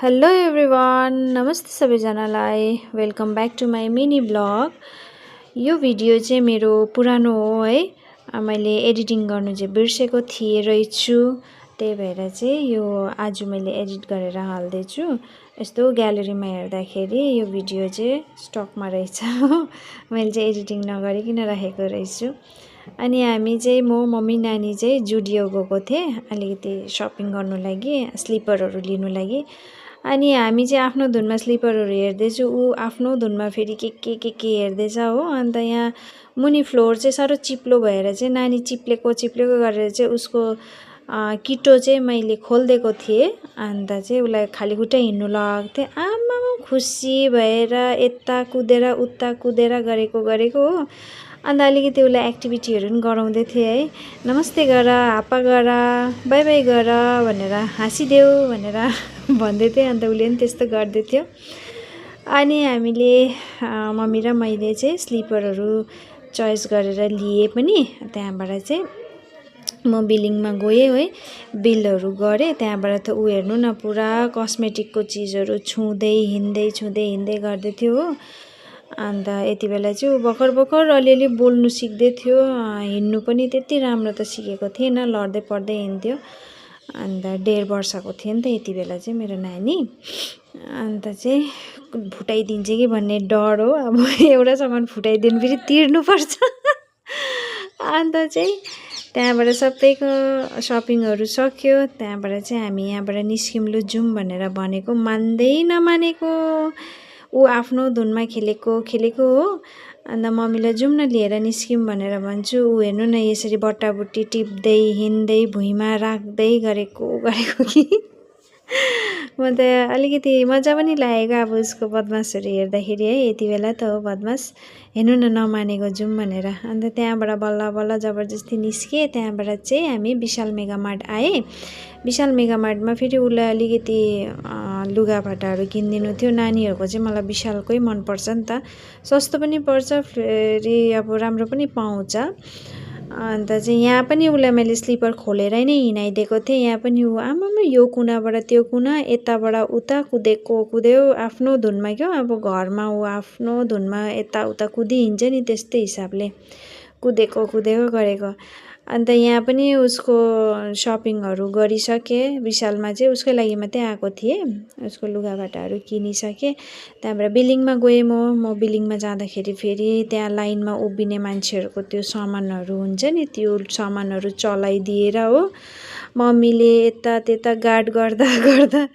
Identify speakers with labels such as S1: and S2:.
S1: Hello everyone, नमस्ते सबैजनालाई। Welcome back to my mini blog. यो भिडियो चाहिँ मेरो पुरानो हो है। मैले एडिटिङ गर्नु चाहिँ बिर्सेको थिएँ रहेछु, त्यही भएर चाहिँ यो आज मैले एडिट गरेर हाल्दैछु। यस्तो ग्यालेरीमा हेर्दाखेरि यो भिडियो चाहिँ स्टकमा रहेछ। मैले चाहिँ एडिटिङ नगरिकन राखेको रहेछु। अनि हामी चाहिँ मम्मी नानी चाहिँ जुडियो गएको थिएँ अलिकति सपिङ गर्नु लागि, स्लिपरहरू लिनु लागि। अनि हामी चाहिँ आफ्नो धुनमा स्लिपरहरू हेर्दैछु, ऊ आफ्नो धुनमा फेरि के हेर्दैछ हो। अन्त यहाँ मुनि फ्लोर चाहिँ साह्रो चिप्लो भएर चाहिँ नानी चिप्लेको गरेर चाहिँ उसको किटो चाहिँ मैले खोलिदिएको थिएँ। अन्त चाहिँ उसलाई खाली खुट्टा हिँड्नु लगाएको थिएँ। आमामा खुसी भएर यता कुदेर उता कुदेर गरेको हो। अन्त अलिकति उसलाई एक्टिभिटीहरू पनि गराउँदै थिएँ है। नमस्ते गर, हापा गर, बाई बाई गर भनेर, हाँसिदेऊ भनेर भन्दै थिएँ। अन्त उसले पनि त्यस्तो गर्दै थियो। अनि हामीले मम्मी र मैले चाहिँ स्लिपरहरू चोइस गरेर लिए पनि। त्यहाँबाट चाहिँ म बिलिङमा गएँ है, बिलहरू गरेँ। त्यहाँबाट त ऊ हेर्नु न पुरा कस्मेटिकको चिजहरू छुँदै हिँड्दै गर्दै थियो हो। अन्त यति बेला चाहिँ ऊ भर्खर अलिअलि बोल्नु सिक्दै थियो। हिँड्नु पनि त्यति राम्रो त सिकेको थिएन, लड्दै पड्दै हिँड्थ्यो। अन्त 1.5 वर्षको थियो नि त यति बेला चाहिँ मेरो नानी। अन्त चाहिँ फुटाइदिन्छ कि भन्ने डर हो। अब एउटा सामान फुटाइदिनु फेरि तिर्नुपर्छ। अन्त चाहिँ त्यहाँबाट सबैको सपिङहरू सक्यो। त्यहाँबाट चाहिँ हामी यहाँबाट निस्कियौँ, लु जाउँ भनेर भनेको मान्दै नमानेको। ऊ आफ्नो धुनमा खेलेको हो। अन्त मम्मीलाई जाउँ न लिएर निस्कियौँ भनेर भन्छु। ऊ हेर्नु न यसरी बट्टाबुट्टी टिप्दै हिँड्दै भुइँमा राख्दै गरेको कि म त अलिकति मजा पनि लागेको अब उसको बदमासहरू हेर्दाखेरि है। यति बेला त हो बदमास, हेर्नु न नमानेको जाउँ भनेर। अन्त त्यहाँबाट बल्ल जबरजस्ती निस्केँ। त्यहाँबाट चाहिँ हामी विशाल मेगा मार्ट आएँ। विशाल मेगा मार्टमा फेरि उसलाई अलिकति लुगाफाटाहरू किनिदिनु थियो। नानीहरूको चाहिँ मलाई विशालकै मनपर्छ नि त, सस्तो पनि पर्छ फेरि अब राम्रो पनि पाउँछ। अन्त चाहिँ यहाँ पनि उसलाई मैले स्लिपर खोलेरै नै हिँडाइदिएको थिएँ। यहाँ पनि ऊ आमामा यो कुनाबाट त्यो कुना, यताबाट उता कुद्यो आफ्नो धुनमा। क्या अब घरमा ऊ आफ्नो धुनमा यताउता कुदिहिँड्छ नि, त्यस्तै हिसाबले कुदेको गरेको। अन्त यहाँ पनि उसको सपिङहरू गरिसकेँ। विशालमा चाहिँ उसकै लागि मात्रै आएको थिएँ, उसको लुगाफाटाहरू किनिसकेँ। त्यहाँबाट बिलिङमा गएँ म बिलिङमा जाँदाखेरि फेरि त्यहाँ लाइनमा उभिने मान्छेहरूको त्यो सामानहरू हुन्छ नि, त्यो सामानहरू चलाइदिएर हो मम्मीले यता त्यता गार्ड गर्दा